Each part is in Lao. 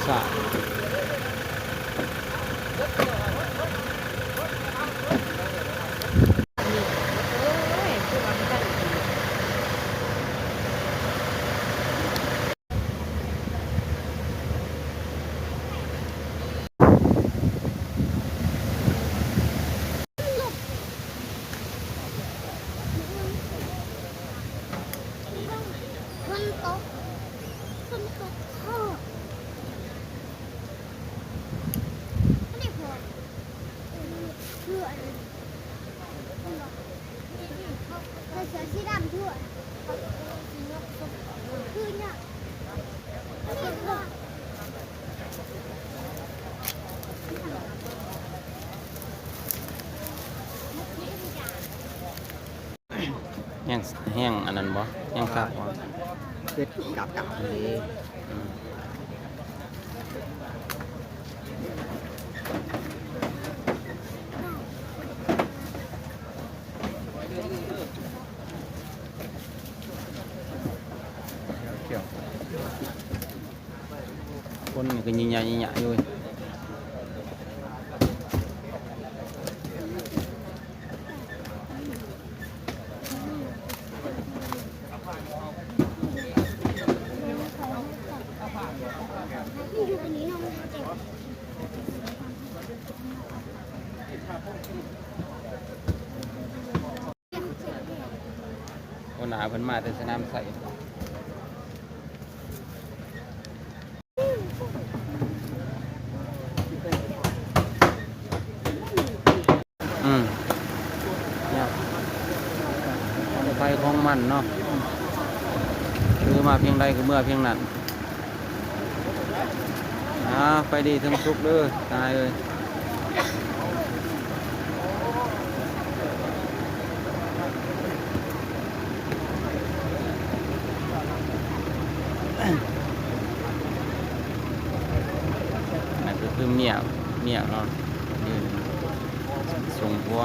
ກະ ແຮງ ແຮງອັນນັ້ນບໍ່? ແຮງຄັກບໍ່? ເຮັດກາບໆ ນີ້ ອືມ. ຄົນກໍຍິງຍະຍິງຍະຢູ່. ຫົວໜ້າເພິ່ນມາແຕ່ສະໜາມໄຊ. ອືມ ໄປຂອງມັນເນາະ ຄືມາພຽງໃດກໍເມືອພຽງນັ້ນ. ອາ ໄປດີເຖິງສຸກເດີ ນາຍເອີຍ. ອັນນັ້ນກໍຄືເມຍ ເມຍເນາະ ຢືນສົ່ງຜົວ.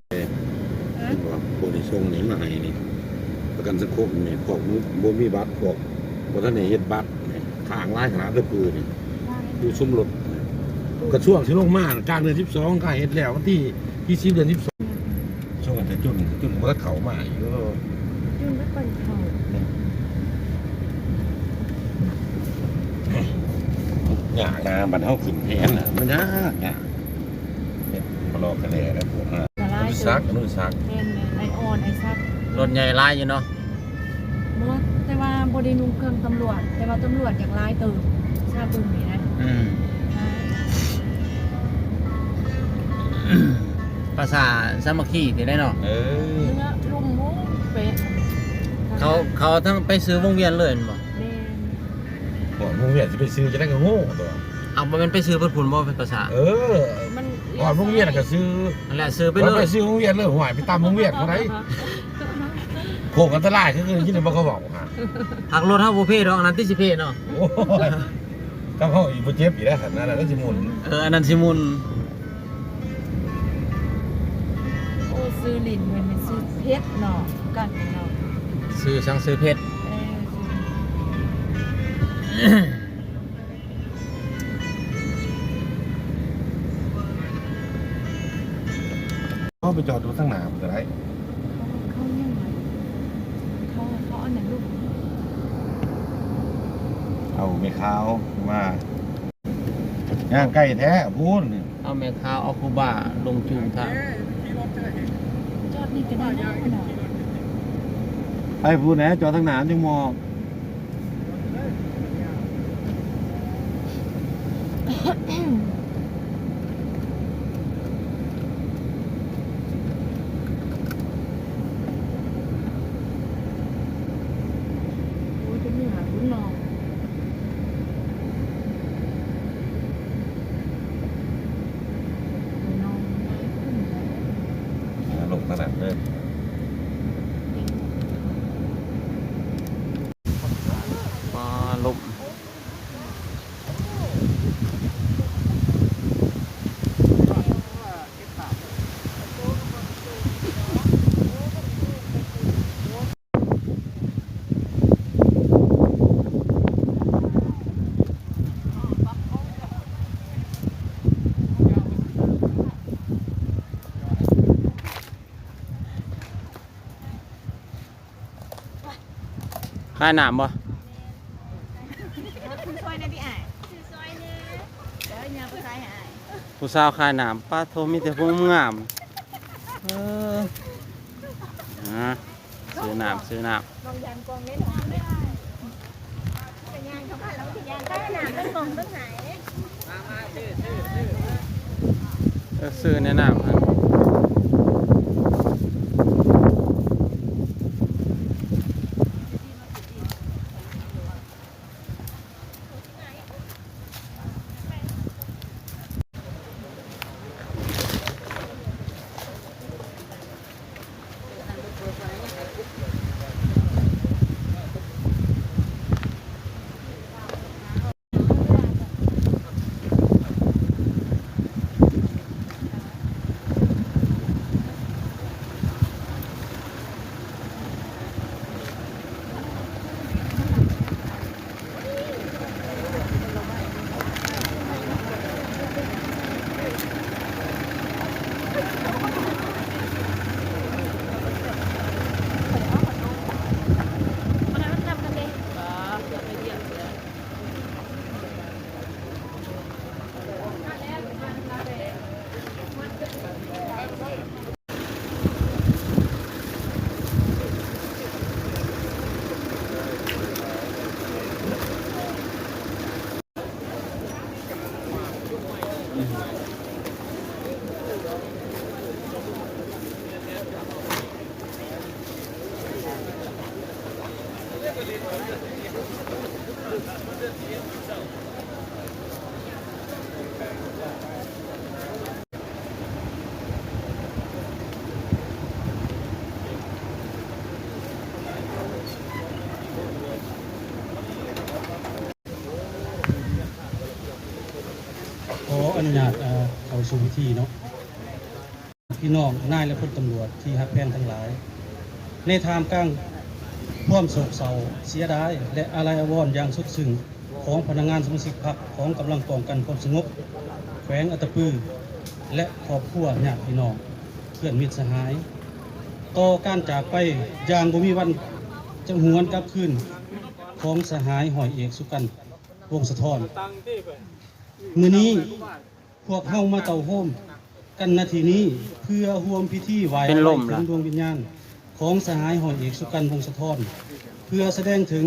ເອີ ເຫັນບໍ່ ພວກທີ່ສົ່ງນີ້ມາໃຫ້ນີ້ ປະກັນສັງຄົມນີ້ ພວກບໍ່ມີບັດ ພວກບໍ່ທັນໄດ້ເຮັດບັດນີ້ ຄ້າງຫຼາຍຂະໜາດເດີ ປູນີ້ ປູສົມລົດ ກະຊວງຊິລົງມາກາງເດືອນສິບສອງ ກະເຮັດແລ້ວ ວັນທີ ທີສິບ ເດືອນສິບສອງ ຊ່ວງແຕ່ຈຸນ ຈຸນບໍ່ທັນເຂົ້າມາຢູ່ ຈຸນໄປກ່ອນເຂົ້າ ຍາກນະ ບັດເຮົາຂຶ້ນແຜນນະ ມັນຍາກ ຍາກ. ເຮັດມາລອກະແໜ່ແລ້ວພວກ ອະນຸສັກ ອະນຸສັກ ແມ່ນໆ ໄອອອນ ໄອສັກ ລົດໃຫຍ່ຫຼາຍຢູ່ເນາະ. ບໍ່ ແຕ່ວ່າບໍ່ໄດ້ນຸ່ງເຄື່ອງຕຳຫຼວດ ແຕ່ວ່າຕຳຫຼວດຢາກຫຼາຍເຕີບ ຊາບຶງນີ້ນະ ອືມ ຫຼາຍ ພາສາສາມັກຄີນີ້ໄດ໋ເນາະ. ເອີ ເນື້ອລຸ່ມ ໂອ້ ເປະ ເຂົາ ເຂົາທັງໄປຊື້ວົງວຽນເລີຍແມ່ນບໍ່? ແມ່ນ ບໍ່ ວົງວຽນຊິໄປຊື້ຈັ່ງໃດກໍໂງ່ຕົວະ. ເອົາ ບໍ່ແມ່ນໄປຊື້ເພິ່ນພຸ້ນບໍ່ ເປັນພາສາ? ເອີ ມັນ ຮອດວົງວຽນກໍຊື້ ນັ້ນແຫຼະ ຊື້ໄປເລີຍ ໄປຊື້ວົງວຽນເລີຍ. ຫ້ວຍ ໄປຕາມວົງວຽນບໍ່ໄດ້ ໂຄ້ງອັນຕະລາຍ ຄື ຄືໄດ້ຍິນບໍ່ເຂົາເວົ້າຫາ ຫາກລົດເຮົາບໍ່ເພດອກ ອັນນັ້ນຕິຊິເພເນາະ. ໂອ້ຍ ກັບເຮົາອີກບໍ່ເຈັບອີກແລ້ວ ອັນນັ້ນລະຊິໝຸ່ນ ເອີ ອັນນັ້ນຊິໝຸ່ນ. ໂອ້ ເຊ ຊື່ຫຼິ້ນເພິ່ນແມ່ນຊື່ເພັດເນາະ ກັນເນາະ ຊື່ຊ່າງຊື່ເພັດ ເອີ ຊື່ ເຮົາໄປຈອດຢູ່ທາງໜ້າພຸ້ນກໍໄດ້ ເຂົາຍັງວ່າ ເຂົາ ເຂົາອັນນັ້ນລູກ ເອົາແມ່ຂາວມາ ຍ່າງໄກແທ້ພຸ້ນ ເອົາແມ່ຂາວ ເອົາຄູບາລົງຈູງທາງ ຈອດນີ້ກໍໄດ້ນະ ໄປພຸ້ນແຫຼະ ຈອດທາງໜ້າມັນຈັ່ງໝໍ້. ໂອ້ຍ ເປັນເນື້ອພຸ້ນເນາະ ເປັນໜອງ ເອີ ລົງຂະໜາດເລີຍ. ປາລົມ ຂາຍນ້ຳບໍ່? ຊື້ຊ່ອຍແດ່ຕິອ້າຍ ຊື້ຊ່ອຍແດ່ ເດີຍ່າງໄປຂາຍໃຫ້ອ້າຍ ຜູ້ສາວຂາຍນ້ຳ ປາໂທ້ ມີແຕ່ຜູ້ງາມ ເອີ ອ່າ ຊື້ນ້ຳ ຊື້ນ້ຳ ນ້ອງຢານກ່ອງເດ້ ນ້ຳເດ້ ໄປຍ່າງເຂົ້າມາແລ້ວໄປຍ່າງຂາຍນ້ຳ ເບິ່ງຂອງເບິ່ງໃຫ້ ເອີ ຊື້ແນະນ້ຳຫັ້ນ ຂໍອະນຸຍາດ ເອີ ເຂົ້າສູ່ພິທີເນາະ. ພີ່ນ້ອງນາຍ ແລະ ພົນຕຳຫຼວດທີ່ຮັກແພງທັງຫຼາຍ, ໃນທ່າມກາງຄວາມໂສກເສົ້າເສຍດາຍ ແລະ ອາໄລອາວອນຢ່າງສຸດຊຶ້ງຂອງພະນັກງານສະມາຊິກພັກຂອງກຳລັງປ້ອງກັນຄວາມສະຫງົບແຂວງອັດຕະປື ແລະ ຄອບຄົວ, ຍາດພີ່ນ້ອງ, ເພື່ອນມິດສະຫາຍ, ຕໍ່ການຈາກໄປຢ່າງບໍ່ມີວັນຈະຫວນກັບຄືນຂອງສະຫາຍຮ້ອຍເອກ ສຸກັນ ວົງສະທ້ອນ. ມື້ນີ້ ພວກເຮົາມາເຕົ້າໂຮມກັນ ນະ ທີ່ນີ້ ເພື່ອຮ່ວມພິທີໄຫວ້ອາໄລເຖິງດວງວິນຍານຂອງສະຫາຍຮ້ອຍເອກ ສຸກັນ ວົງສະທ້ອນ, ເພື່ອສະແດງເຖິງ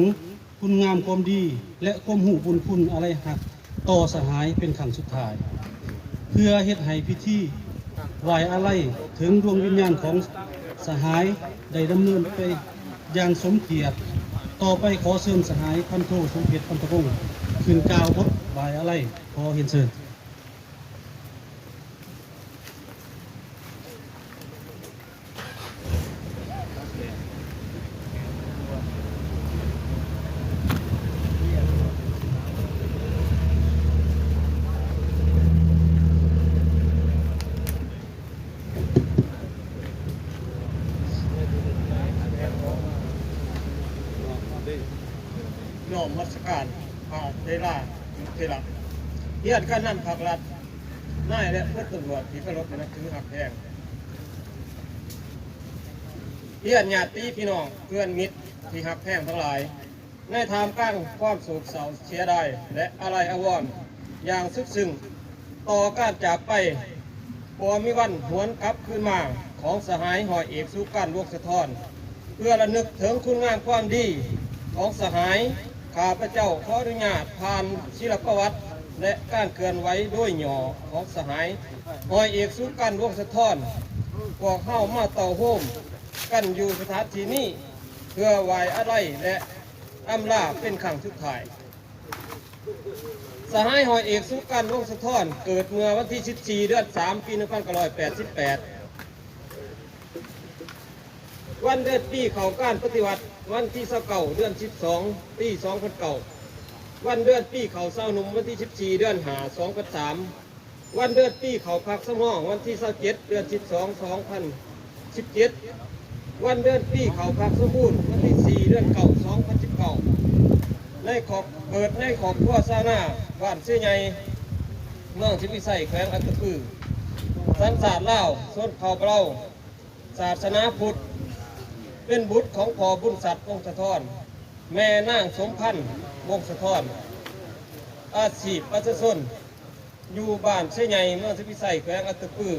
ຄຸນງາມຄວາມດີ ແລະ ຄວາມຮູ້ບຸນຄຸນອາໄລຮັກຕໍ່ສະຫາຍເປັນຄັ້ງສຸດທ້າຍ, ເພື່ອເຮັດໃຫ້ພິທີໄຫວ້ອາໄລເຖິງດວງວິນຍານຂອງສະຫາຍໄດ້ດຳເນີນໄປຢ່າງສົມກຽດ. ຕໍ່ໄປຂໍເຊີນສະຫາຍພັນໂທ ສົມເພັດ ພັນທະວົງ ຂຶ້ນກ່າວບົດໄຫວ້ອາໄລ. ຂໍຮຽນເຊີນ. ຂໍ ນ້ອມນະມັດສະການພະເຖລານຸເຖລະ, ຮຽນການນຳພັກລັດ, ນາຍ ແລະ ພົນຕຳຫຼວດທີ່ເຄົາລົບ ແລະ ນັບຖືຮັກແພງ, ຮຽນຍາດຕິພີ່ນ້ອງເພື່ອນມິດທີ່ຮັກແພງທັງຫຼາຍ, ໃນທ່າມກາງຄວາມໂສກເສົ້າເສຍດາຍ ແລະ ອາໄລອາວອນຢ່າງສຸດຊຶ້ງ ຕໍ່ການຈາກໄປບໍ່ມີວັນຫວນກັບຄືນມາຂອງສະຫາຍຮ້ອຍເອກ ສຸກັນ ວົງສະທ້ອນ, ເພື່ອລະນຶກເຖິງຄຸນງາມຄວາມດີຂອງສະຫາຍ, ຂ້າພະເຈົ້າຂໍອະນຸຍາດຜ່ານຊີລະປະຫວັດ ແລະ ການເຄື່ອນໄຫວໂດຍຫຍໍ້ຂອງສະຫາຍຮ້ອຍເອກ ສຸກັນ ວົງສະທ້ອນ, ພວກເຮົາມາເຕົ້າໂຮມກັນຢູ່ສະຖານທີ່ນີ້ ເພື່ອໄວ້ອາໄລ ແລະ ອຳລາເປັນຄັ້ງສຸດທ້າຍ. ສະຫາຍຮ້ອຍເອກ ສຸກັນ ວົງສະທ້ອນ ເກີດເມື່ອວັນທີສິບສີ່ ເດືອນສາມ ປີໜຶ່ງພັນເກົ້າຮ້ອຍແປດສິບແປດ, ວັນເດືອນປີເຂົ້າການປະຕິວັດ ວັນທີຊາວເກົ້າ ເດືອນສິບສອງ ປີສອງພັນເກົ້າ, ວັນເດືອນປີເຂົ້າຊາວໜຸ່ມ ວັນທີສິບສີ່ ເດືອນຫ້າ ສອງພັນສາມ, ວັນເດືອນປີເຂົ້າພັກສຳຮອງ ວັນທີຊາວເຈັດ ເດືອນສິບສອງ ສອງພັນສິບເຈັດ, ວັນເດືອນປີເຂົ້າພັກສົມບູນ ວັນທີສີ່ ເດືອນເກົ້າ ສອງພັນສິບເກົ້າ, ໃນຄອບ ເກີດໃນຄອບຄົວຊາວນາ ບ້ານເຊໃຫຍ່ ເມືອງສີວິໄຊ ແຂວງອັດຕະປື, ສັນຊາດລາວ ຊົນເຜົ່າເຜົ່າ ສາສະໜາພຸດ, ເປັນບຸດຂອງພໍ່ບຸນສັດ ວົງສະທ້ອນ, ແມ່ນາງສົມພັນ ວົງສະທ້ອນ, ອາຊີບປະຊາຊົນ ຢູ່ບ້ານເຊໃຫຍ່ ເມືອງສີວິໄຊ ແຂວງອັດຕະປື,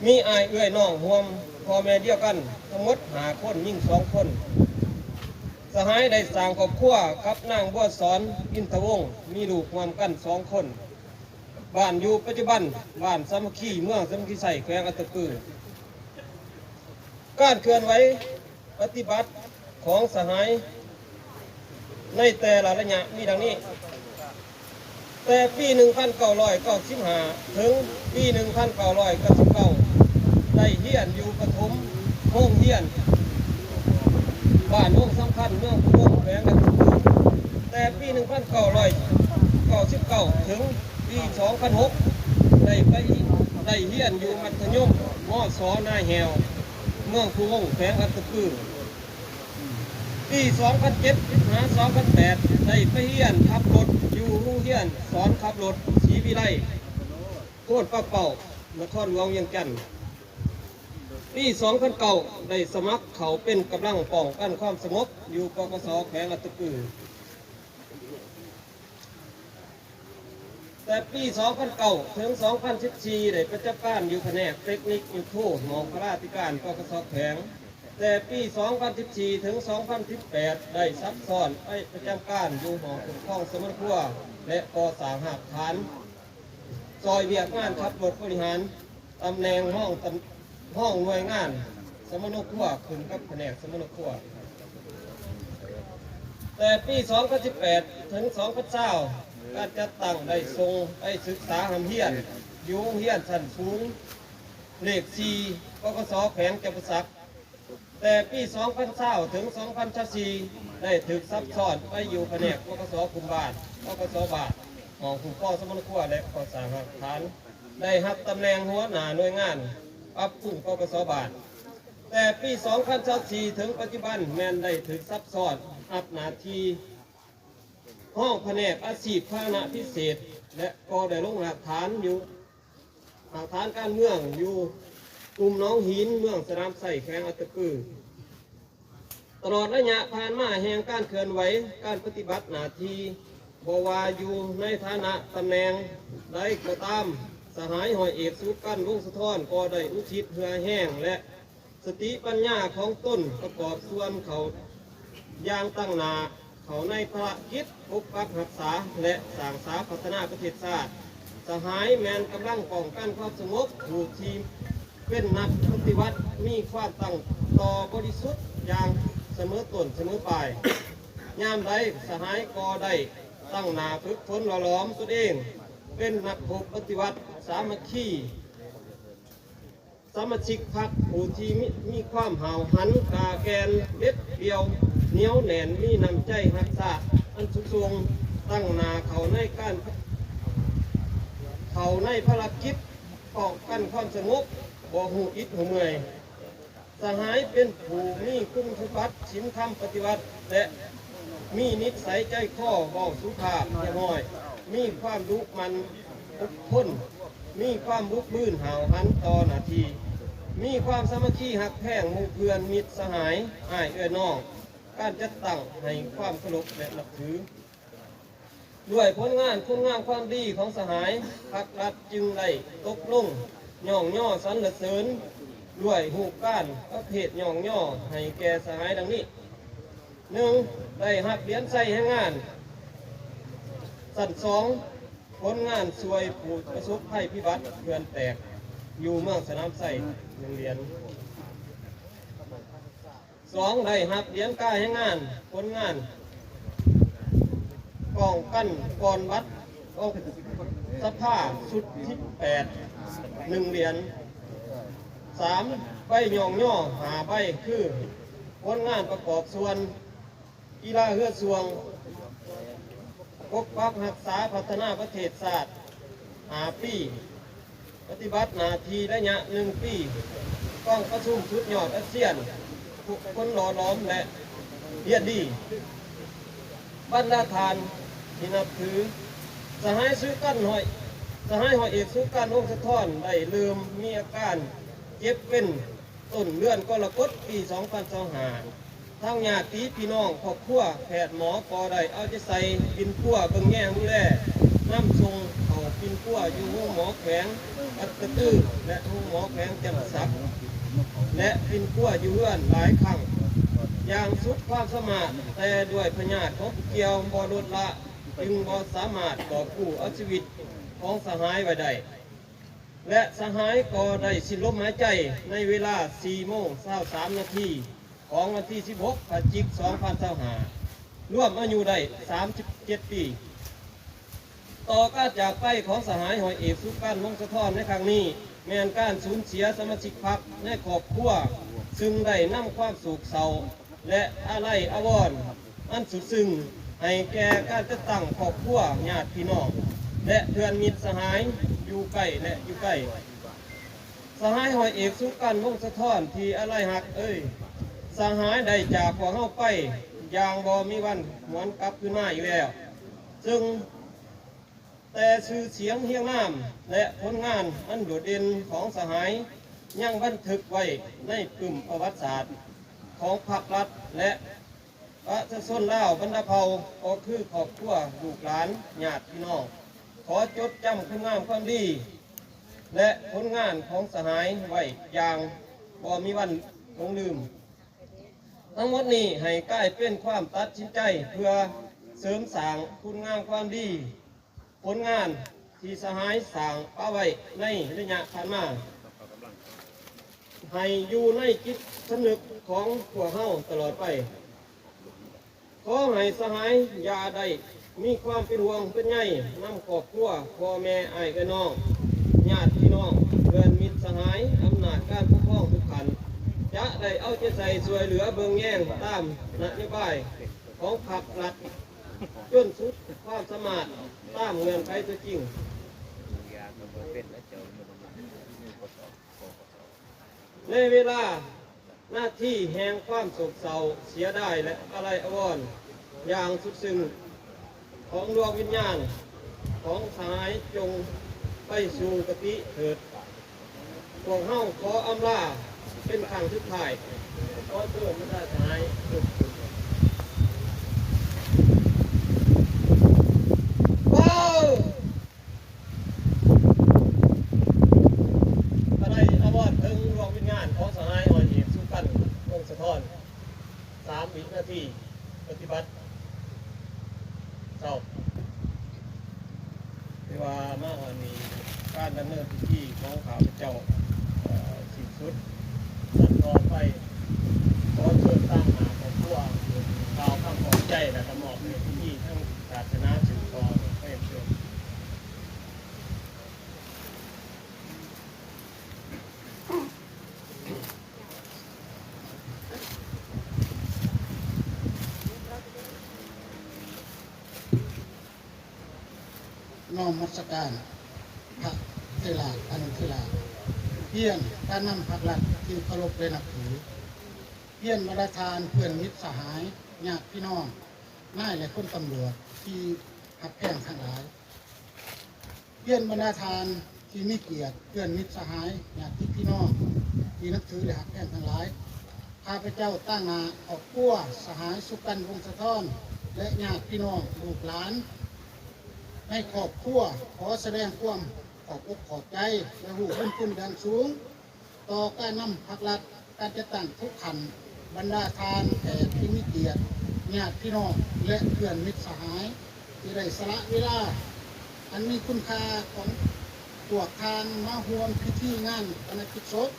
ມີອ້າຍເອື້ອຍນ້ອງຮ່ວມພໍ່ແມ່ດຽວກັນ ທັງໝົດຫ້າຄົນ, ຍິງສອງຄົນ. ສະຫາຍໄດ້ສ້າງຄອບຄົວກັບນາງ ບົວສອນ ອິນທະວົງ, ມີລູກຮ່ວມກັນສອງຄົນ. ບ້ານຢູ່ປັດຈຸບັນ ບ້ານສາມັກຄີ ເມືອງສາມັກຄີໄຊ ແຂວງອັດຕະປື. ການເຄື່ອນໄຫວປະຕິບັດຂອງສະຫາຍໃນແຕ່ລະໄລຍະມີດັ່ງນີ້: ແຕ່ປີໜຶ່ງພັນເກົ້າຮ້ອຍເກົ້າສິບຫ້າ ເຖິງປີໜຶ່ງພັນເກົ້າຮ້ອຍເກົ້າສິບເກົ້າ ໄດ້ຮຽນຢູ່ປະຖົມໂຮງຮຽນ ບ້ານວົງສຳຄັນ ເມືອງພູວົງ ແຂວງອັດຕະປື. ແຕ່ປີໜຶ່ງພັນເກົ້າຮ້ອຍເກົ້າສິບເກົ້າ ເຖິງປີສອງພັນຫົກ ໄດ້ໄປ ໄດ້ຮຽນຢູ່ມັດທະຍົມ ມສ ນາແຫ້ວ ເມືອງພູວົງ ແຂວງອັດຕະປື. ປີສອງພັນເຈັດ ຫາ ສອງພັນແປດ ໄດ້ໄປຮຽນຂັບລົດຢູ່ໂຮງຮຽນສອນຂັບລົດສີວິໄລ ໂພນປາເປົ້າ ນະຄອນຫຼວງວຽງຈັນ. ປີສອງພັນເກົ້າ ໄດ້ສະໝັກເຂົ້າເປັນກຳລັງປ້ອງກັນຄວາມສະຫງົບຢູ່ ປກສ ແຂວງອັດຕະປື. ແຕ່ປີສອງພັນເກົ້າ ເຖິງສອງພັນສິບສີ່ ໄດ້ປະຈຳການຢູ່ພະແນກເຕັກນິກຍຸດໂທ ຫ້ອງພະລາທິການ ປກສ ແຂວງ. ແຕ່ປີສອງພັນສິບສີ່ ເຖິງສອງພັນສິບແປດ ໄດ້ຊັກຊ້ອນໄປປະຈຳການຢູ່ຫ້ອງປົກຄອງສະມະນະຄົວ ແລະ ກໍ່ສ້າງຮາກຖານ ຊ່ອຍວຽກງານຂັບລົດບໍລິຫານ ຕຳແໜ່ງຮອງຕຳ ຮອງໜ່ວຍງານສະມະໂນຄົວ ຂຶ້ນກັບພະແນກສະມະໂນຄົວ. ແຕ່ປີສອງພັນສິບແປດ ເຖິງສອງພັນຊາວ ການຈັດຕັ້ງໄດ້ສົ່ງໄປສຶກສາຮ່ຳຮຽນຢູ່ໂຮງຮຽນຊັ້ນສູງເລກສີ່ ປກສ ແຂວງຈຳປາສັກ. ແຕ່ປີສອງພັນຊາວ ເຖິງສອງພັນຊາວສີ່ ໄດ້ຖືກຊັກຊ້ອນໄປຢູ່ພະແນກ ປກສ ກຸ່ມບ້ານ, ປກສ ບ້ານ, ຫ້ອງຄຸ້ມຄອງສະມະນະຄົວ ແລະ ກໍ່ສ້າງຮາກຖານ, ໄດ້ຮັບຕຳແໜ່ງຫົວໜ້າໜ່ວຍງານປັບປຸງ ປກສ ບ້ານ. ແຕ່ປີສອງພັນຊາວສີ່ ເຖິງປັດຈຸບັນ ແມ່ນໄດ້ຖືກຊັກຊ້ອນຮັບໜ້າທີ່ຮອງພະແນກອາຊີບພາຫະນະພິເສດ ແລະ ກໍໄດ້ລົງຮາກຖານຢູ່ ຮາກຖານການເມືອງຢູ່ກຸ່ມໜອງຫີນ ເມືອງສະໜາມໄຊ ແຂວງອັດຕະປື. ຕະຫຼອດໄລຍະຜ່ານມາແຫ່ງການເຄື່ອນໄຫວການປະຕິບັດໜ້າທີ່ ບໍ່ວ່າຢູ່ໃນຖານະຕຳແໜ່ງໃດກໍຕາມ, ສະຫາຍຮ້ອຍເອກ ສຸກັນ ວົງສະທ້ອນ ກໍໄດ້ອຸທິດເຫື່ອແຮງ ແລະ ສະຕິປັນຍາຂອງຕົນປະກອບສ່ວນເຂົ້າຢ່າງຕັ້ງໜ້າ ເຂົ້າໃນພາລະກິດປົກປັກຮັກສາ ແລະ ສ້າງສາພັດທະນາປະເທດຊາດ. ສະຫາຍແມ່ນກຳລັງປ້ອງກັນຄວາມສະຫງົບ ຜູ້ທີ່ເປັນນັກປະຕິວັດມີຄວາມຕັ້ງຕໍ່ບໍລິສຸດຢ່າງສະເໝີຕົ້ນສະເໝີປາຍ. ຍາມໃດສະຫາຍກໍໄດ້ຕັ້ງໜ້າຝຶກຝົນຫຼໍ່ຫຼອມຕົນເອງເປັນນັກຮົບປະຕິວັດສາມັກຄີ ສະມາຊິກພັກຜູ້ທີ່ມີ ມີຄວາມຫ້າວຫັນ ກ້າແກ່ນ ເດັດດ່ຽວ ໜຽວແໜ້ນ ມີນ້ຳໃຈຮັກຊາດອັນສູງສົ່ງ, ຕັ້ງໜ້າເຂົ້າໃນການ ເຂົ້າໃນພາລະກິດປ້ອງກັນຄວາມສະຫງົບ ບໍ່ຮູ້ອິດຮູ້ເມື່ອຍ. ສະຫາຍເປັນຜູ້ມີຄຸນສົມບັດສິນທຳປະຕິວັດ ແລະ ມີນິດໄສໃຈຄໍເວົ້າສຸພາບຮຽບຮ້ອຍ, ມີຄວາມດຸໝັ່ນອົດທົນ, ມີຄວາມບຸກບືນຫ້າວຫັນຕໍ່ໜ້າທີ່, ມີຄວາມສາມັກຄີຮັກແພງໝູ່ເພື່ອນມິດສະຫາຍ ອ້າຍເອື້ອຍນ້ອງ, ການຈັດຕັ້ງໃຫ້ຄວາມເຄົາລົບ ແລະ ນັບຖື. ດ້ວຍຜົນງານຄຸນງາມຄວາມດີຂອງສະຫາຍ, ພັກລັດຈຶ່ງໄດ້ຕົກລົງຍ້ອງຍໍສັນລະເສີນດ້ວຍຮູບການປະເພດຍ້ອງຍໍໃຫ້ແກ່ສະຫາຍດັ່ງນີ້: ໜຶ່ງ ໄດ້ຮັບຫຼຽນໄຊແຮງງານ. ຊັ້ນສອງ ຜົນງານຊ່ວຍຜູ້ປະສົບໄພພິບັດເຂື່ອນແຕກຢູ່ເມືອງສະໜາມໄຊ ໜຶ່ງຫຼຽນ. ສອງ ໄດ້ຮັບຫຼຽນກາແຮງງານຜົນງານປ້ອງກັນກ່ອນບັດອອກສະພາຊຸດທີແປດ ໜຶ່ງຫຼຽນ. ສາມ ໃບຍ້ອງຍໍຫ້າໃບ ຄື ຜົນງານປະກອບສ່ວນ ກິລາເຮືອຊ່ວງ, ປົກປັກຮັກສາພັດທະນາປະເທດຊາດຫ້າປີ, ປະຕິບັດໜ້າທີ່ໄລຍະໜຶ່ງປີ, ກອງປະຊຸມສຸດຍອດອາຊຽນ, ທຸກຄົນຫຼໍ່ຫຼອມ ແລະ ຮຽນດີ. ບັນດາທ່ານທີ່ນັບຖື, ສະຫາຍສຸກັນ ຮ້ອຍ ສະຫາຍຮ້ອຍເອກ ສຸກັນ ວົງສະທ້ອນ ໄດ້ເລີ່ມມີອາການເຈັບເປັນ ຕົ້ນເດືອນກໍລະກົດ ປີສອງພັນຊາວຫ້າ ທາງຍາດຕິພີ່ນ້ອງຄອບຄົວ ແພດໝໍກໍໄດ້ເອົາໃຈໃສ່ປິ່ນປົວເບິ່ງແຍງດູແລ, ນຳສົ່ງເຂົ້າປິ່ນປົວຢູ່ໂຮງໝໍແຂວງອັດຕະປື ແລະ ໂຮງໝໍແຂວງຈຳປາສັກ ແລະ ປິ່ນປົວຢູ່ເຮືອນຫຼາຍຄັ້ງຢ່າງສຸດຄວາມສາມາດ, ແຕ່ດ້ວຍພະຍາດຂອງຜູ້ກ່ຽວບໍ່ລົດລະ ຈຶ່ງບໍ່ສາມາດກອບກູ້ເອົາຊີວິດຂອງສະຫາຍໄວ້ໄດ້. ແລະ ສະຫາຍກໍໄດ້ສິ້ນລົມຫາຍໃຈໃນເວລາສີ່ໂມງຊາວສາມນາທີຂອງວັນທີສິບຫົກ ພະຈິກ ສອງພັນຊາວຫ້າ ລວມອາຍຸໄດ້ສາມສິບເຈັດປີ. ຕໍ່ການຈາກໄປຂອງສະຫາຍຮ້ອຍເອກ ສຸກັນ ວົງສະທ້ອນ ໃນຄັ້ງນີ້ ແມ່ນການສູນເສຍສະມາຊິກພັກໃນຄອບຄົວ, ຊຶ່ງໄດ້ນຳຄວາມໂສກເສົ້າ ແລະ ອາໄລອາວອນອັນສຸດຊຶ້ງໃຫ້ແກ່ການຈັດຕັ້ງຄອບຄົວ, ຍາດພີ່ນ້ອງ ແລະ ເພື່ອນມິດສະຫາຍຢູ່ໃກ້ ແລະ ຢູ່ໄກ. ສະຫາຍຮ້ອຍເອກ ສຸກັນ ວົງສະທ້ອນ ທີ່ອາໄລຮັກເອີຍ, ສະຫາຍໄດ້ຈາກພວກເຮົາໄປຢ່າງບໍ່ມີວັນຫວນກັບຄືນມາອີກແລ້ວ, ຊຶ່ງ ແຕ່ຊື່ສຽງຮຽງນາມ ແລະ ຜົນງານອັນໂດດເດັ່ນຂອງສະຫາຍ ຍັງບັນທຶກໄວ້ໃນປຶ້ມປະຫວັດສາດຂອງພັກລັດ ແລະ ປະຊາຊົນລາວບັນດາເຜົ່າ, ກໍຄືຄອບຄົວ, ລູກຫຼານ, ຍາດພີ່ນ້ອງ ຂໍຈົດຈຳຄຸນງາມຄວາມດີ ແລະ ຜົນງານຂອງສະຫາຍໄວ້ຢ່າງບໍ່ມີວັນຫຼົງລືມ. ທັງໝົດນີ້ໃຫ້ກາຍເປັນຄວາມຕັດສິນໃຈເພື່ອເສີມສ້າງຄຸນງາມຄວາມດີ, ຜົນງານທີ່ສະຫາຍສ້າງປະໄວ້ໃນໄລຍະຜ່ານມາ ໃຫ້ຢູ່ໃນຈິດສຳນຶກຂອງພວກເຮົາຕະຫຼອດໄປ. ຂໍໃຫ້ສະຫາຍຢ່າໄດ້ມີຄວາມເປັນຫ່ວງເປັນໃຍນຳຄອບຄົວ, ພໍ່ແມ່, ອ້າຍເອື້ອຍນ້ອງ, ຍາດພີ່ນ້ອງ, ເພື່ອນມິດສະຫາຍ, ອຳນາດການປົກຄອງທຸກຂັ້ນ ຈະໄດ້ເອົາໃຈໃສ່ຊ່ວຍເຫຼືອເບິ່ງແຍງຕາມນະໂຍບາຍຂອງພັກລັດ ຈົນສຸດຄວາມສາມາດຕາມເງື່ອນໄຂຕົວຈິງ. ໃນເວລານາທີແຫ່ງຄວາມໂສກເສົ້າເສຍດາຍ ແລະ ອາໄລອາວອນຢ່າງສຸດຊຶ້ງຂອງດວງວິນຍານຂອງສະຫາຍ ຈົ່ງໄປສູ່ຄະຕິເຖີດ. ພວກເຮົາຂໍອຳລາເປັນຄັ້ງສຸດທ້າຍ. ຂໍເຊີນບັນດາສະຫາຍທຸກຄົນ. ອາໄລອາວອນເຖິງດວງວິນຍານຂອງສະຫາຍຮ້ອຍເອກ ສຸກັນ ວົງສະທ້ອນ. ສາມວິນາທີ ປະຕິບັດ. ເຊົາ. ຖືວ່າມາຮອດນີ້ ການດຳເນີນພິທີຂອງຂ້າພະເຈົ້າ ເອີ ສິ້ນສຸດ. ຕໍ່ໄປ ຂໍເຊີນຕາມໜ້າຄອບຄົວ ກ່າວຄຳຂອບໃຈ ແລະ ກະມອບໃຫ້ພິທີທາງສາສະໜາສືບຕໍ່. ຂໍເຊີນ. ນ້ອມນະມັດສະການພະເຖລາອະນຸເຖລາ, ຮຽນການນຳພັກລັດທີ່ເຄົາລົບ ແລະ ນັບຖື, ຮຽນບັນດາທ່ານເພື່ອນມິດສະຫາຍ ຍາດພີ່ນ້ອງ ນາຍ ແລະ ພົນຕຳຫຼວດທີ່ຮັກແພງທັງຫຼາຍ, ຮຽນບັນດາທ່ານທີ່ມີກຽດ, ເພື່ອນມິດສະຫາຍ, ຍາດຕິພີ່ນ້ອງທີ່ນັບຖື ແລະ ຮັກແພງທັງຫຼາຍ, ຂ້າພະເຈົ້າຕາງໜ້າຄອບຄົວສະຫາຍ ສຸກັນ ວົງສະທ້ອນ ແລະ ຍາດພີ່ນ້ອງ ລູກຫຼານໃນຄອບຄົວ ຂໍສະແດງຄວາມຂອບອົກຂອບໃຈ ແລະ ຮູ້ບຸນຄຸນຢ່າງສູງ ຕໍ່ການນຳພັກລັດ, ການຈັດຕັ້ງທຸກຂັ້ນ, ບັນດາທ່ານແຂກທີ່ມີກຽດ, ຍາດພີ່ນ້ອງ ແລະ ເພື່ອນມິດສະຫາຍ ທີ່ໄດ້ສະຫຼະເວລາອັນມີຄຸນຄ່າຂອງພວກທ່ານມາຮ່ວມພິທີງານປະນະກິດສົບ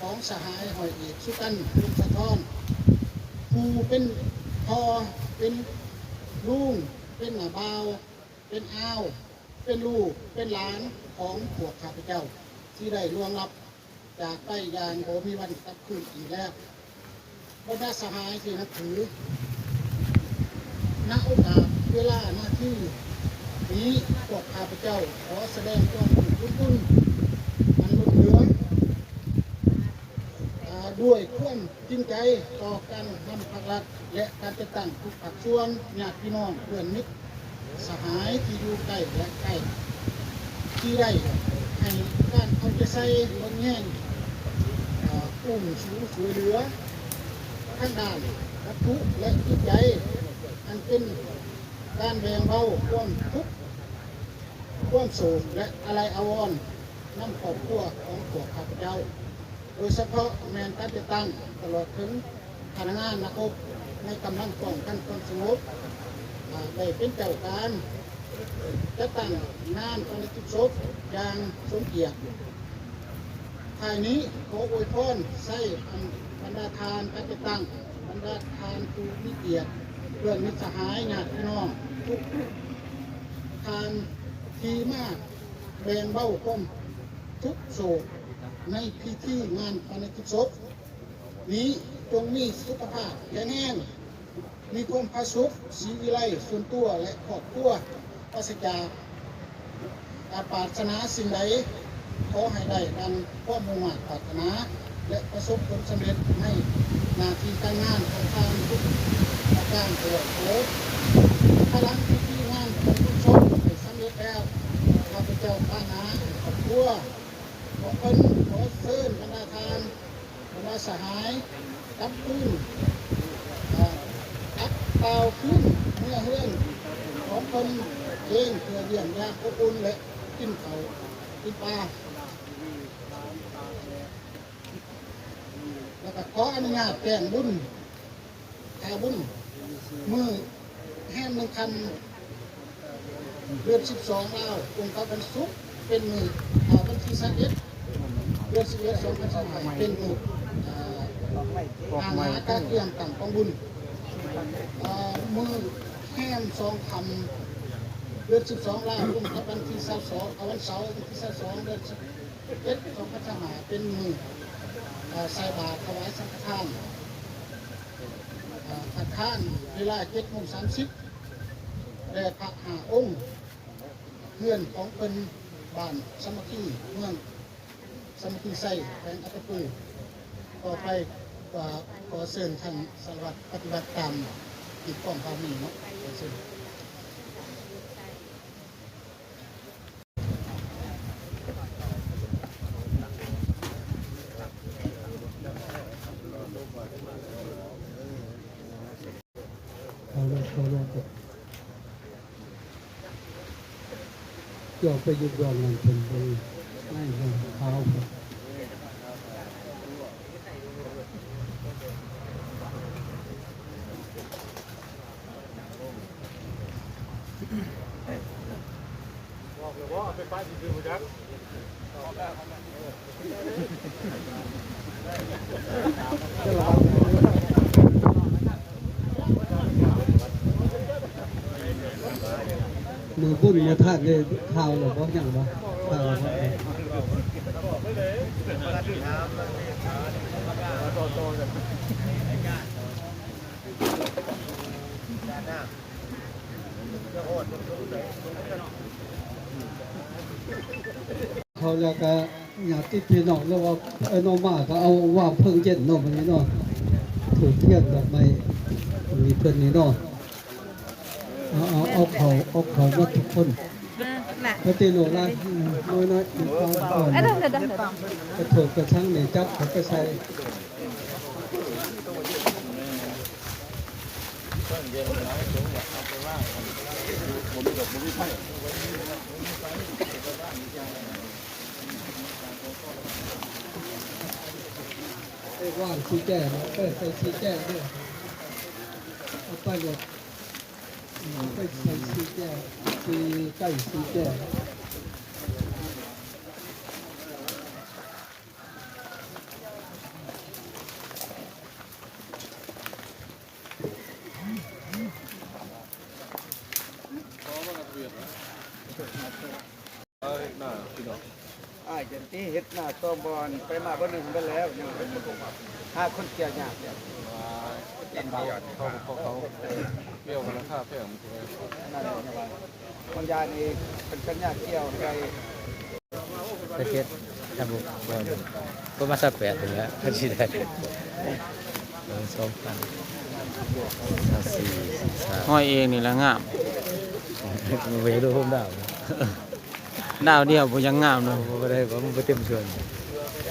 ຂອງສະຫາຍຮ້ອຍເອກ ສຸກັນ ວົງສະທ້ອນ ຜູ້ເປັນພໍ່, ເປັນລຸງ, ເປັນນ້າບ່າວ, ເປັນອາວ, ເປັນລູກ, ເປັນຫຼານຂອງພວກຂ້າພະເຈົ້າ ທີ່ໄດ້ລ່ວງລັບຈາກໄປຢ່າງບໍ່ມີວັນກັບຄືນອີກແລ້ວ. ບັນດາສະຫາຍທີ່ນັບຖື, ນະໂອກາດເວລານາທີນີ້ ພວກຂ້າພະເຈົ້າຂໍສະແດງຄວາມຮູ້ບຸນຄຸນອັນລົ້ນເຫຼືອ ອາ ດ້ວຍຄວາມຈິງໃຈຕໍ່ການນຳພັກລັດ ແລະ ການຈັດຕັ້ງທຸກພາກສ່ວນ, ຍາດພີ່ນ້ອງ, ເພື່ອນມິດສະຫາຍທີ່ຢູ່ໃກ້ ແລະ ໄກ ທີ່ໄດ້ໃຫ້ການເອົາໃຈໃສ່ເບິ່ງແຍງ, ອາ ອຸ້ມຊູຊ່ວຍເຫຼືອທາງດ້ານວັດຖຸ ແລະ ຈິດໃຈ ອັນເປັນການແບ່ງເບົາຄວາມທຸກ ຄວາມໂສກ ແລະ ອາໄລອາວອນນຳຄອບຄົວຂອງພວກຂ້າພະເຈົ້າ, ໂດຍສະເພາະແມ່ນການຈັດຕັ້ງ ຕະຫຼອດເຖິງພະນັກງານນັກຮົບໃນກຳລັງປ້ອງກັນຄວາມສະຫງົບ ອາ ໄດ້ເປັນເຈົ້າການຈັດຕັ້ງງານປະນະກິດສົບຢ່າງສົມກຽດ. ທ້າຍນີ້ ຂໍອວຍພອນໄຊໃຫ້ບັນດາທ່ານການຈັດຕັ້ງ, ບັນດາທ່ານຜູ້ມີກຽດ, ເພື່ອນມິດສະຫາຍ, ຍາດພີ່ນ້ອງທຸກທ່ານທີ່ມາແບ່ງເບົາຄວາມທຸກໂສກໃນພິທີງານປະນະກິດສົບນີ້ ຈົ່ງມີສຸຂະພາບແຂງແຮງ, ມີຄວາມຜາສຸກ, ສີວິໄລສ່ວນຕົວ ແລະ ຄອບຄົວ, ປາສະຈາກ ອາ ປາດຖະໜາສິ່ງໃດ ຂໍໃຫ້ໄດ້ດັ່ງຄວາມມຸ່ງມາດປາດຖະໜາ ແລະ ປະສົບຜົນສຳເລັດໃນໜ້າທີ່ການງານຂອງທ່ານທຸກປະການຕະຫຼອດໂຕ. ພາຍຫຼັງທີ່ພິທີງານຂອງບຸນສົບໄດ້ສຳເລັດແລ້ວ, ຂ້າພະເຈົ້າຕາງໜ້າຄອບຄົວຂອງເພິ່ນ ຂໍເຊີນບັນດາທ່ານ ບັນດາສະຫາຍກັບຄືນ, ເອີ ກັບກ່າວຄືນເມືອເຮືອນຂອງຕົນເອງ ເພື່ອຢ້ຽມຢາມອົບອຸ່ນ ແລະ ກິນເຂົ້າກິນປາ. ແລ້ວກໍຂໍອະນຸຍາດແຈ້ງບຸນ ຂ່າວບຸນ ມື້ແຮມໜຶ່ງຄ່ຳ ເດືອນສິບສອງລາວ ກົງກັບວັນສຸກ ເປັນມື້ ອາ ວັນທີຊາວເອັດ ເດືອນສິບເອັດ ສອງພັນຊາວຫ້າ ເປັນມື້ ອາ ອາຫາກະກຽມຕັ້ງກອງບຸນ. ອາ ມື້ແຮມສອງຄ່ຳ ເດືອນສິບສອງລາວ ກົງກັບວັນທີຊາວສອງ ອາ ວັນເສົາ ວັນທີຊາວສອງ ເດືອນສິບເອັດ ສອງພັນຊາວຫ້າ ເປັນມື້ ອາ ໃສ່ບາດຖວາຍສັງຄະທານ ອາ ພະທານ ເວລາເຈັດໂມງສາມສິບ ແດ່ພະຫ້າອົງ ເຮືອນຂອງເພິ່ນ ບ້ານສາມັກຄີ ເມືອງສາມັກຄີໄຊ ແຂວງອັດຕະປື. ຕໍ່ໄປກໍຂໍເຊີນທ່ານສາລະວັດປະຕິບັດຕາມທີ່ກອງພາມີເນາະ ຂໍເຊີນ. ເອົາລະ ເອົາລະ ຈະໄປຢູ່ບ່ອນນັ້ນເພິ່ນໄປໃນຫ້ອງຂາວພຸ້ນ. ມື້ບຸນມື້ທານໄດ້ຂ່າວແລ້ວບໍ່? ຍັງບໍ່? ຂ່າວແລ້ວບໍ່? ເຂົາແລ້ວກະຍາດຕິພີ່ນ້ອງ ຫຼືວ່າເອີ້ນອອກມາກະເອົາວາງເພິ່ງເຢັນເນາະ ມື້ນີ້ເນາະ ທູບທຽນດອກໄມ້ ມີເພິ່ນນີ້ເນາະ. ເອົາ ເອົາ ເອົາເຂົ້າ ເອົາເຂົ້າໝົດທຸກຄົນ. ເອີ ນະ ປະຕິໂນລາດນ້ອຍໆ ມີຄວາມອ່ອນ ເອີ ເດີໆໆ ກະໂຖກກະຊັງນີ້ ຈັບເຂົ້າໄປໃສ່. ເອີ ວາງສີແຈ ເອີ ໃສ່ສີແຈເດີ ເອົາໄປໂລດ. ໄປໃສ່ສີແຈ ສີໄກ່ສີແຈ. ເຮັດນາພີ່ນ້ອງ ອ້າຍຈັນຕີເຮັດນາສອງບ່ອນ ໄປມາບ່ອນໜຶ່ງເບິດແລ້ວ ຍັງຫາຄົນກ່ຽວຍາກ. ເຂົາ ເຂົາ ເຂົາກ່ຽວກັນລາຄາແພງ ນັ້ນແຫຼະ ວ່າມັນຢານີ້ເປັນສັນຍາກ່ຽວໄດ້ ໄປເຮັດ ຖ້າບໍ່ ບໍ່ ປະມານຊາວແປດນີ້ແຫຼະ ເພິ່ນຊິໄດ້ ເອີ ສອງພັນ ຫ້ອຍເອງນີ້ລະງາມ ບໍ່ຢາກດູຮູບດາວ ດາວດຽວບໍ່ຍັງງາມເນາະ ບໍ່ໄດ້ ບໍ່ ມັນບໍ່ເຕັມສ່ວນ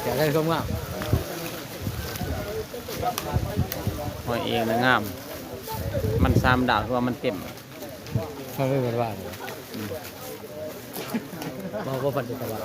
ຢາກໄດ້ຄວາມງາມ ຫ້ອຍເອງນະງາມ ມັນສາມດາວ ຄືວ່າມັນເຕັມ ມັນບໍ່ແມ່ນວ່າ ອືມ ເວົ້າບໍ່ປັນຈັດຕະວາ.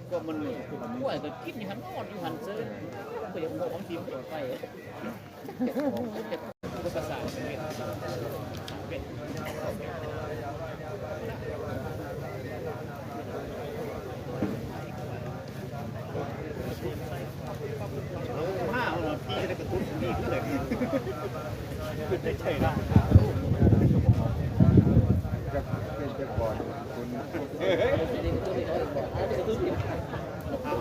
ພວກມັນນີ້ ຂ້ອຍກໍກິນຢູ່ຫັ້ນ ນອນຢູ່ຫັ້ນເຊີຍ ບໍ່ຢາກບອກຄວາມຈິງໄປ.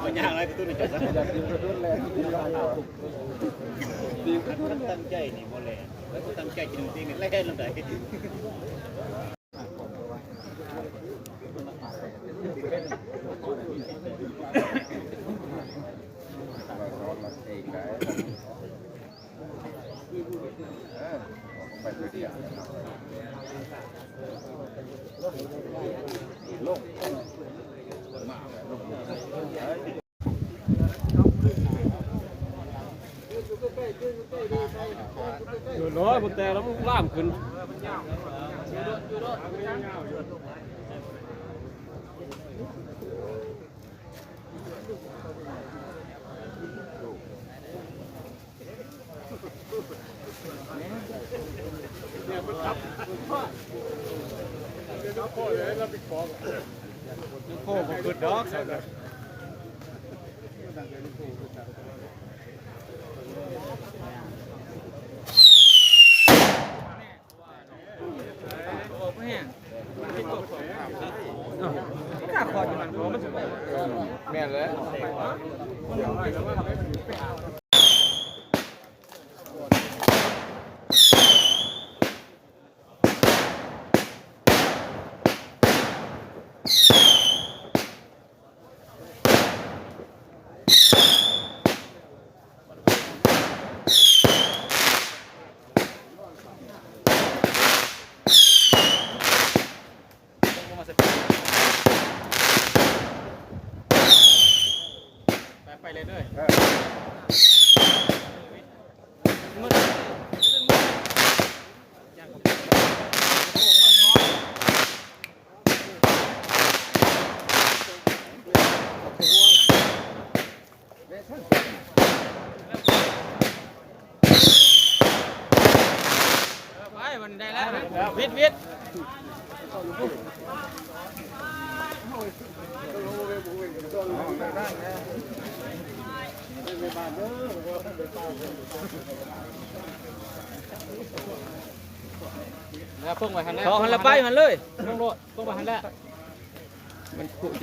ມັນຍາກຫຼາຍກະຕຸ້ນໃນໃຈ ຢາກກິນກະຕຸ້ນແຫຼະ ຕັ້ງໃຈນີ້ບໍ່ແລ່ນ ແລ້ວກໍຕັ້ງໃຈກິນເອງນີ້ແລ່ນລຳໃດ. ໂອ້ຍ ບໍ່ແຕກແລ້ວ ມັນລາມຂຶ້ນ. ໂອ້ ບໍ່ຂຶ້ນດອກ. ແມ່ນແຫຼະ. ໄປ ມັນໄດ້ແລ້ວ ວິດ ວິດ ແລ້ວປົງໄວ້ຫັ້ນແຫຼະ ເອົາຫັ້ນລະ ໄປຫັ້ນເລີຍ ປົງໂລດ ປົງໄວ້ຫັ້ນແຫຼະ ມັນຄຸ ຄ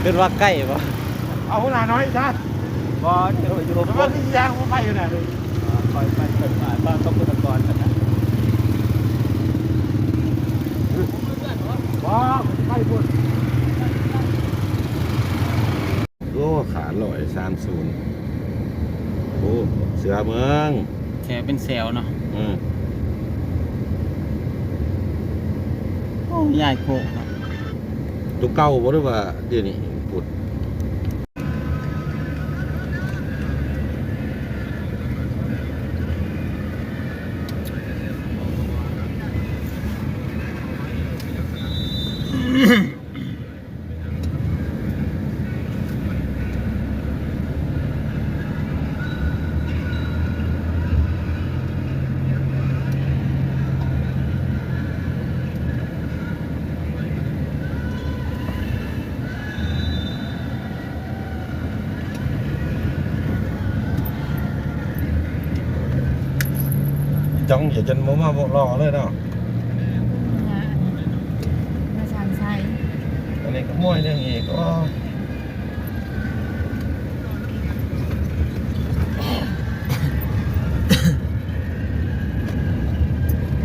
ິດວ່າໃກ້ບໍ່? ເອົາຫົວໜ້ານ້ອຍຊະ. ບໍ່ ເດີ ຢູ່ ແຕ່ວ່າທີ່ຍ່າງບໍ່ໄປຢູ່ນະ ຄ່ອຍໄປ ຄ່ອຍໄປ ບ້ານ ຕ້ອງເບິ່ງກ່ອນນະ ບໍ່ ໄປພຸ້ນ. ໂອ້ ຂາດຮ້ອຍສາມສິບ ໂອ້ ເສືອເມືອງ ແຖວເປັນແຖວເນາະ ອືມ ໂອ້ ຍ້າຍໂຄກເນາະ ໂຕເກົ່າບໍ່ ຫຼືວ່າດຽວນີ້ພຸ້ນ? ຈ້ອງຢ່າຈົນບໍ່ມາບໍ່ລໍເລີຍເນາະ ມາຊ່າງໃສ່ ອັນນີ້ກໍມວຍເລື່ອງອີກ ໂອ້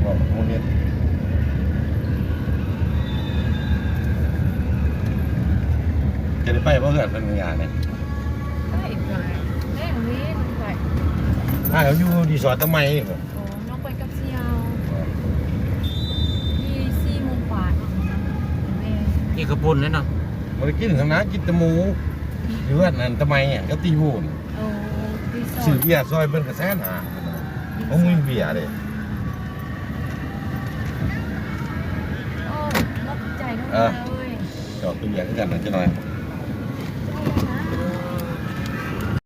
ເວົ້າບໍ່ເຮັດ ຈະໄດ້ໄປບໍ່ເຮືອນເພິ່ນມື້ຍານີ້? ໄປ ໄປ ແລ້ວນີ້ໄປ ອ້າຍເຂົາຢູ່ຣີສອດຕະໄໝນີ້ບໍ່? ອໍ ນ້ອງໄປກັບສ່ຽວ ມີສີ່ໂມງປາຍ ແມ່ນ ກິນເຂົ້າປຸ້ນແລ້ວເນາະ ບໍ່ໄດ້ກິນຊັ້ນນະ ກິນແຕ່ໝູ ຢູ່ເຮືອນອັນຕະໄໝ ກັບຕີຫູນ ໂອ້ ຣີສອດ ຊື້ເບຍຊ່ອຍເພິ່ນກໍແສນຫ້າ ບໍ່ມີເບຍເດ້ ໂອ້ ຂອບໃຈເດີ ເອີ ເຈົ້າກິນເບຍຄືກັນນະຈັກໜ້ອຍ.